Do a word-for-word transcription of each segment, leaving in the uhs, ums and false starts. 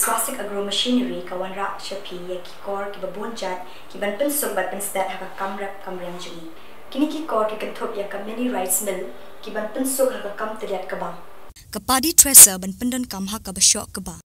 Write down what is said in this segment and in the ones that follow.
Swastik Agro Machinery ka wanrah sha phi ïa ki kor kiba bun jait ki ban pynsuk bad pynstet ha ka kam rep kam riang jong ngi. Kine ki kor ki kynthup ïa ka mini rice mill ki ban pynsuk ha ka kam tylliat kaba. Ka paddy thresher ban pyndonkam ha kaba shoh kaba.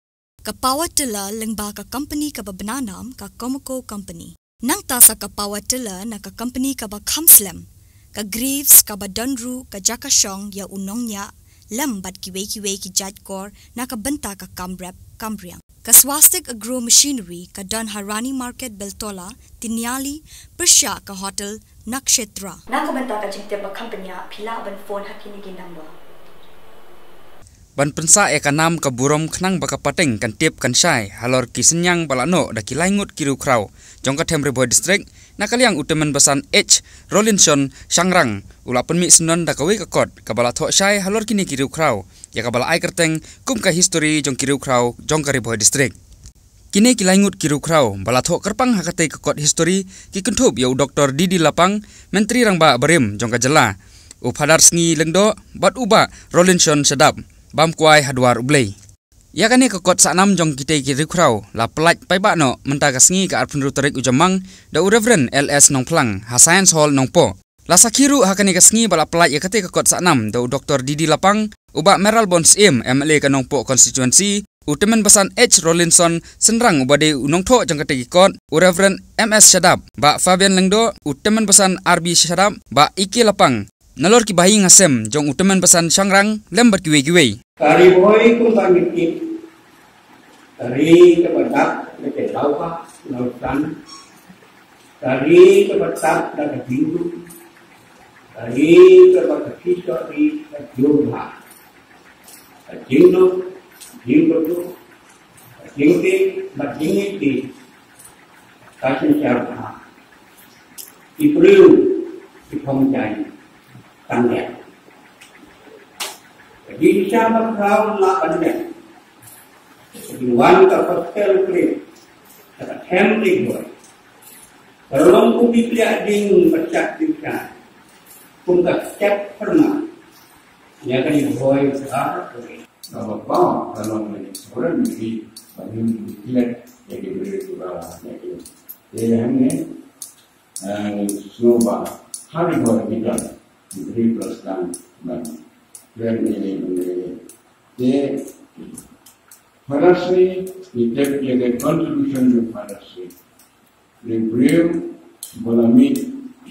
Ka power tiller lyngba ka company kaba bna nam ka Comaco Company. Nangta sa ka power tiller na ka company kaba kham slem. Ka Greaves kaba don ruh ka jaka shong ïa u nongñiah lem bad kiwei kiwei ki jait kor na ka bynta ka kam rep kam riang. Ka Swastik Agro Machinery ka don ha Rani Market Beltola, Tiniali, pyrshah ka hotel Nakshetra. Na ka bynta ka jingtip ba kham bniah phi lah ban phone ha kine ki number. Ban pynsah ïa ka nam ka burom khnang ba ka pateng kan tip kan shai halor ki synñiang ba la noh da ki lai ngut ki riewkhraw jong ka Them Ri Bhoi District, na ka liang u tymmen basan H Rolinson Shangrang u la pynmih syndon da kawei ka kot kaba la thoh shai halor kine ki riewkhraw ïa kaba la ai kyrteng kum ka history jong ki riewkhraw jong ka Ri Bhoi District. Kine ki lai ngut ki riewkhraw ba la thoh kyrpang ha katei ka kot history ki kynthup ïa u Doktor D D Lapang, Myntri Rangbah barim jong ka jylla, u Phadar Sngi Lyngdoh bad u Bah Rolinson Shadap, bam kwai ha dwar U Blei. Ïa kane ka kot sahnam jong kitei ki riewkhraw la pyllait paidbah noh mynta ka sngi ka arphew hynriew tarik u Jymmang da u Reverend L S Nongphlang ha Science Hall Nongpoh. La sakhi ruh ha kane ka sngi ba la pyllait ïa katei ka kot sahnam da u Doktor D D Lapang, u Bah Mayral Born Syiem, M L A ka Nongpoh Constituency, u tymmen basan H Rolinson Shangrang uba dei u nongthoh jong katei ki kot, u Reverend M S Shadap, Bah Fabian Lyngdoh, u tymmen basan R B Shadap, Bah E K Lapang, nalor ki bahaïing hasem jong u tymmen basan Shangrang lem bad kiwei kiwei. Ka Ri Bhoi kumba ngi tip, ka ri kaba dap da ki lawbah lawsan, ka ri kaba dap da ka jingduk, ka ri kaba ka pisa ri ka jur bha, ka jingduk, jingduk, ka jingduk, ka jingduk, ka jingduk, ka jingduk, ki briew ki phong jaiñ tang ïa ka jingshisha ba khraw la ban ïa ka jingwan ka pastel kri ka Them Ri Bhoi. Ka long kum ki pliah ding ba chak jingshisha kum ka step pyrma ïa ka Ri Bhoi ka Ri. Kaba paw ka long ne sovereign ngi ba ngim declare ïa ki briew kiba la ïa ki. Te hangne, eh, sngewbha ha Ri Bhoi ki don ki briew kiba la sdang ban kren ïa ki, ban ïa ki. Te Father Sri, ngi tip ïa ka contribution jong Father Sri. Ri briew ba la mih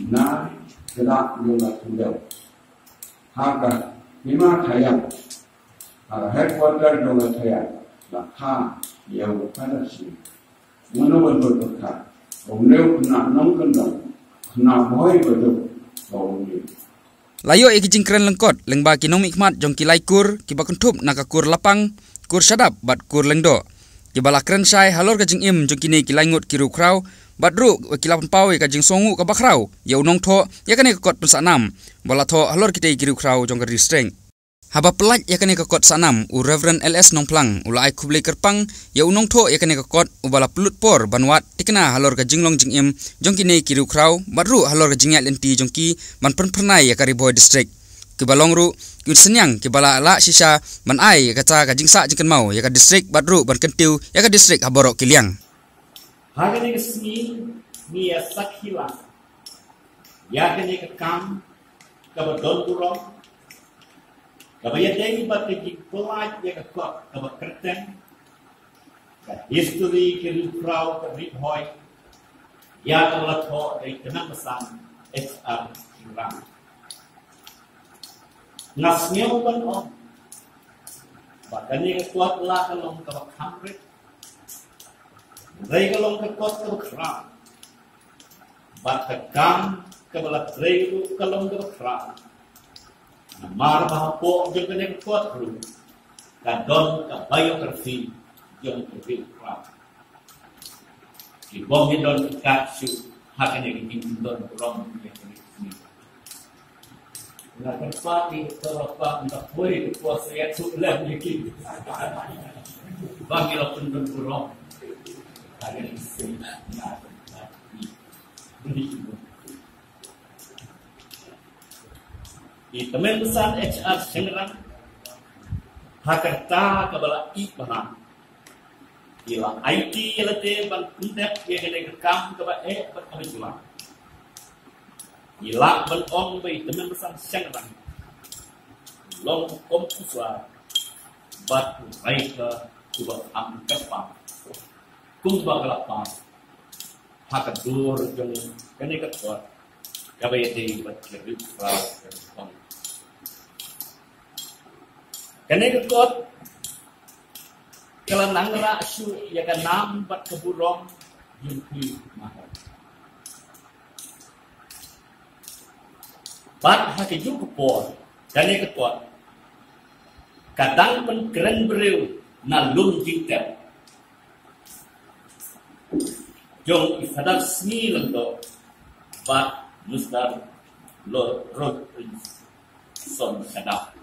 na ka dak jong ka khyndew ha ka hima Thailand, ha ka headquarter jong ka Thailand, la kha ïa u Father Sri. Mano ban pyrkhat, um ne u khynnah nongkyndong, khynnah Bhoi ba duk ba um ne. La ïoh ïa ki jingkren lyngkot lyngba ki nongmihkhmat jong ki lai kur kiba kynthup na ka kur Lapang, kur Shadap bad kur Lyngdoh, kiba la kren shai halor ka jingim jong kine ki lai ngut ki riewkhraw bad ruh ki la pynpaw ïa ka jingsngewnguh kaba khraw ïa u nongthoh ïa kane ka kot pynsahnam ba la thoh halor kitei ki riewkhraw jong ka district. Haba pyllait ïa kane ka kot sahnam, u Reverend L S Nongphlang u la ai khublei kyrpang ïa u nongthoh ïa kane ka kot uba la pynlut por ban wad thikna halor ka jinglong jingim jong kine ki riewkhraw bad ruh halor ka jingïaid lynti jong ki ban pynphyrnai ïa ka Ri Bhoi District. Kiba long ruh ki synñiang kiba la lah shisha ban ai ïa kata ka jingsah jingkynmaw ïa ka district bad ruh ban kyntiew ïa ka district ha baroh ki liang. Ha kane ka sngi ngi ïa sakhi lang ïa kane ka kam kaba don burom, kaba ïadei bad ka jingpyllait ïa ka kot kaba kyrteng ka history ka riewkhraw ka Ri Bhoi, ïa kaba la thoh da i tymmen basan H R Shangrang. Nga sngew ban ong ba kane ka kot la ka long kaba kham rit, hynrei ka long ka kot kaba khraw. Bad ka kam kaba la trei ruh ka long kaba khraw. Namar ba hapoh jong kane ka kot ruh ka don ka biography jong ka riewkhraw. Ki bym ïadon ki kat shuh ha kane ka jingdon burom ïa kane ka sngi. Nga kyrpad ïa ka Lapang, nga poi ka pos ïa ka lem ïa ki. Ba ngi la pyndon burom. Ha kane ka sngi nga kyrpad. I tymmen basan H R Shangrang ha ka rta kaba la ïeh bha, Ïa la aiti ïa lade ban pyndep ïa kane ka kam kaba eh bad kaba jylla. Ïa la ban ong ba i tymmen basan shynrang long kum u sla bad u rei ka uba am kyrpang kumba ka la pan ha ka dur jong kane ka kot kaba ïadei bad ka ri Israel ka ri Kong. Kane ka kot ka la nang rah shuh ïa ka nam bad ka burom jong phi Mahor. Bad ha kajuh ka por kane ka kot ka dang pynkren briew na lum jingtep jong i Phadar Sngi Lyngdoh bad Mister Lo-, Rose Prince Son Shadap.